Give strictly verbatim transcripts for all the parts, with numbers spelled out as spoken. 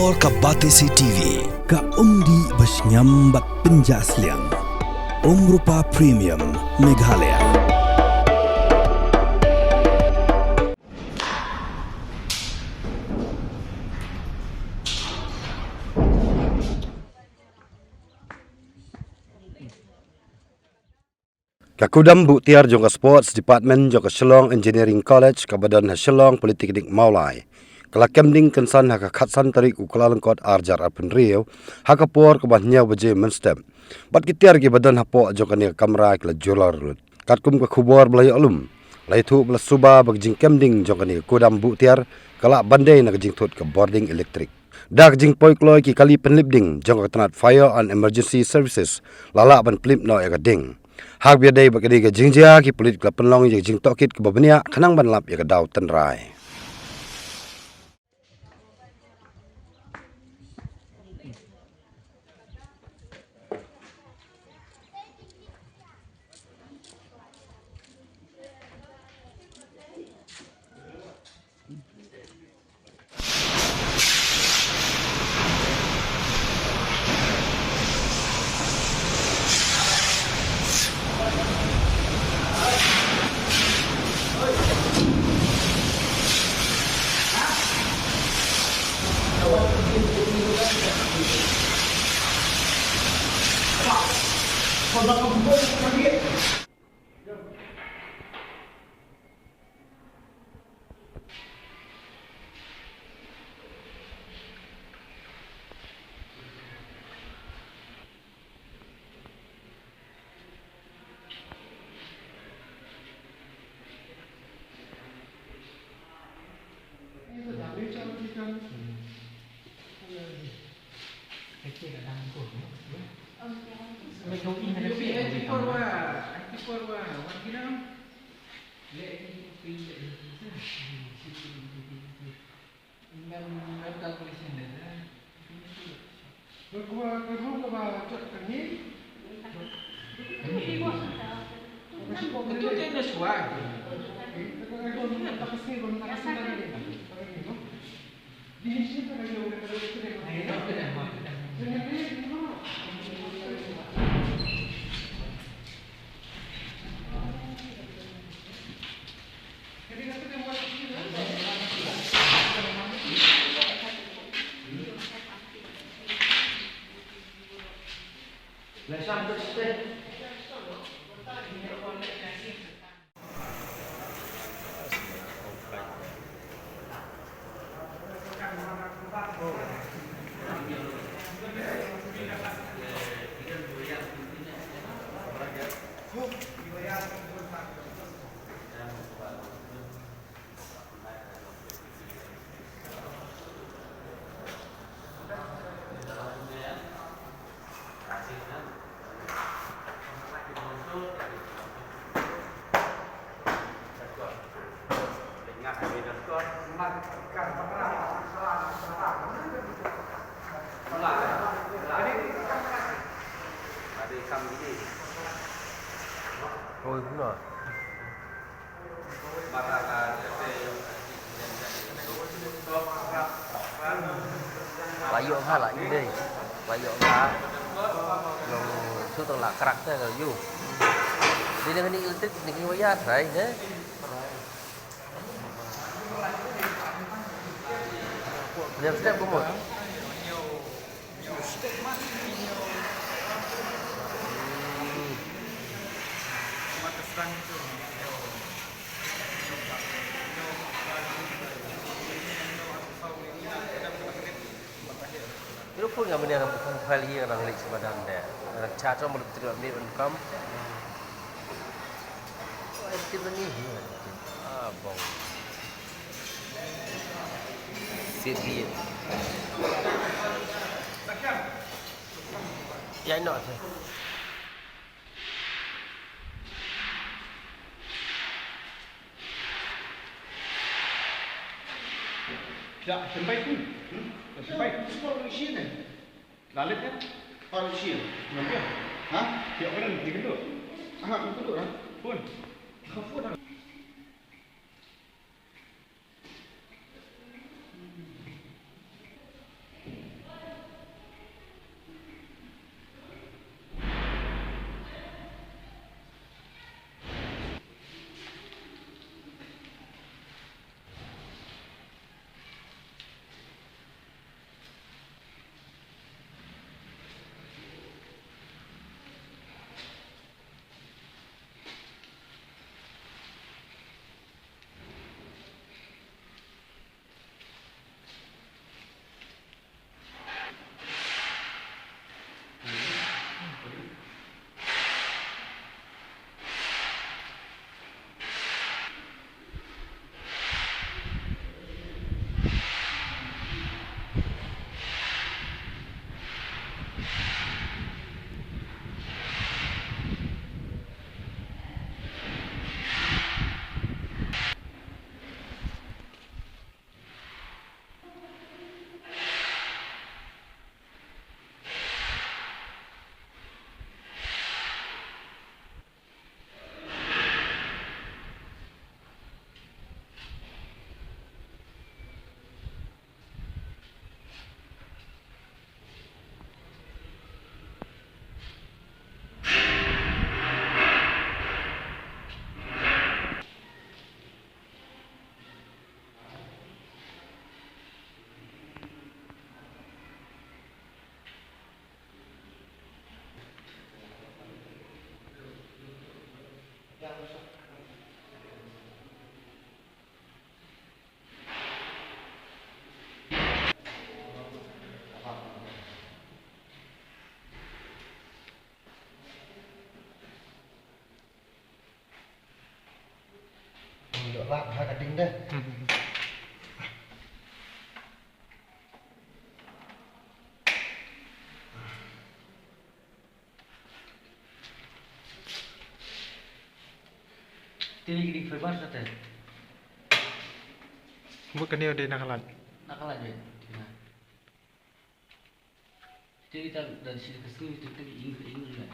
Or ka Batesi T V, ka umdih ba shngiam bad pynjah sliang. Umrupa Premium, Meghalaya. Ka kudam buh tiar jong ka Sports Department jong ka Shillong Engineering College kaba don ha Shillong Polytechnic Mawlai, ka la kem ding kynsan ha ka khatsan tarik u Kyllalyngkot arhajar arphew hynriew, ha ka por kaba hynñiew baje mynstep. Bad ki tiar kiba don hapoh jong kane ka kamra ki la jur lut. Katkum ka khubor ba la ïoh lum, la ïathuh ba la suba ba ka jingkem ding jong kane ka kudam buh tiar ka lah ban dei na ka jingthut ka bording elektrik. Da ka jingpoi kloi ki kali pynlip ding jong ka tnat Fire and Emergency Services, la lah ban pynlip noh ïa ka ding. Ha kaba ïadei bad ka dei ka jingjia, ki pulit ki la pynlong ïa ka jingtohkit kaba bniah khnang ban lap ïa ka daw tynrai. La ïoh nga la ïoh dei. La ïoh nga. Long shu tang la krak te ka ïoh. Dei na kane elektrik, na kane wire trai ne. Liang step kumut. Pero pun nga mene nga bukan file hi nga nang leh sha madan de. Nga nang chat ma luk triut ni un kam. Active ni hi. Ah, bong. Sit hi. Ya, no. Ya, simpai tu. Hmm? Ya, simpai. Sport machine eh. Lalit ya? Sport machine. Nampi ya? Ha? Ya, kena di gendut. Aha, gendut lah. Pun. Kau pun. Ïoh lap ha ka ding de. Tini kini fiber sa te. Buk kani udah nak laj. Nak laj, weh. Tina. Tini tak dan sini ke sini tu tu ingin ingin lah.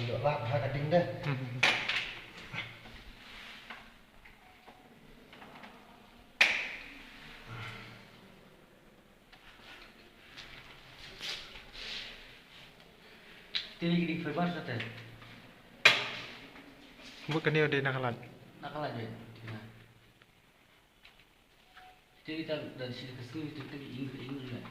Ïoh lap ha ka ding de. Tini kini fiber sa te. Buk kani udah nak laj. Nak laj, weh. Tina. Tini tak dan sini ke sini tu tini ingin ingin lah.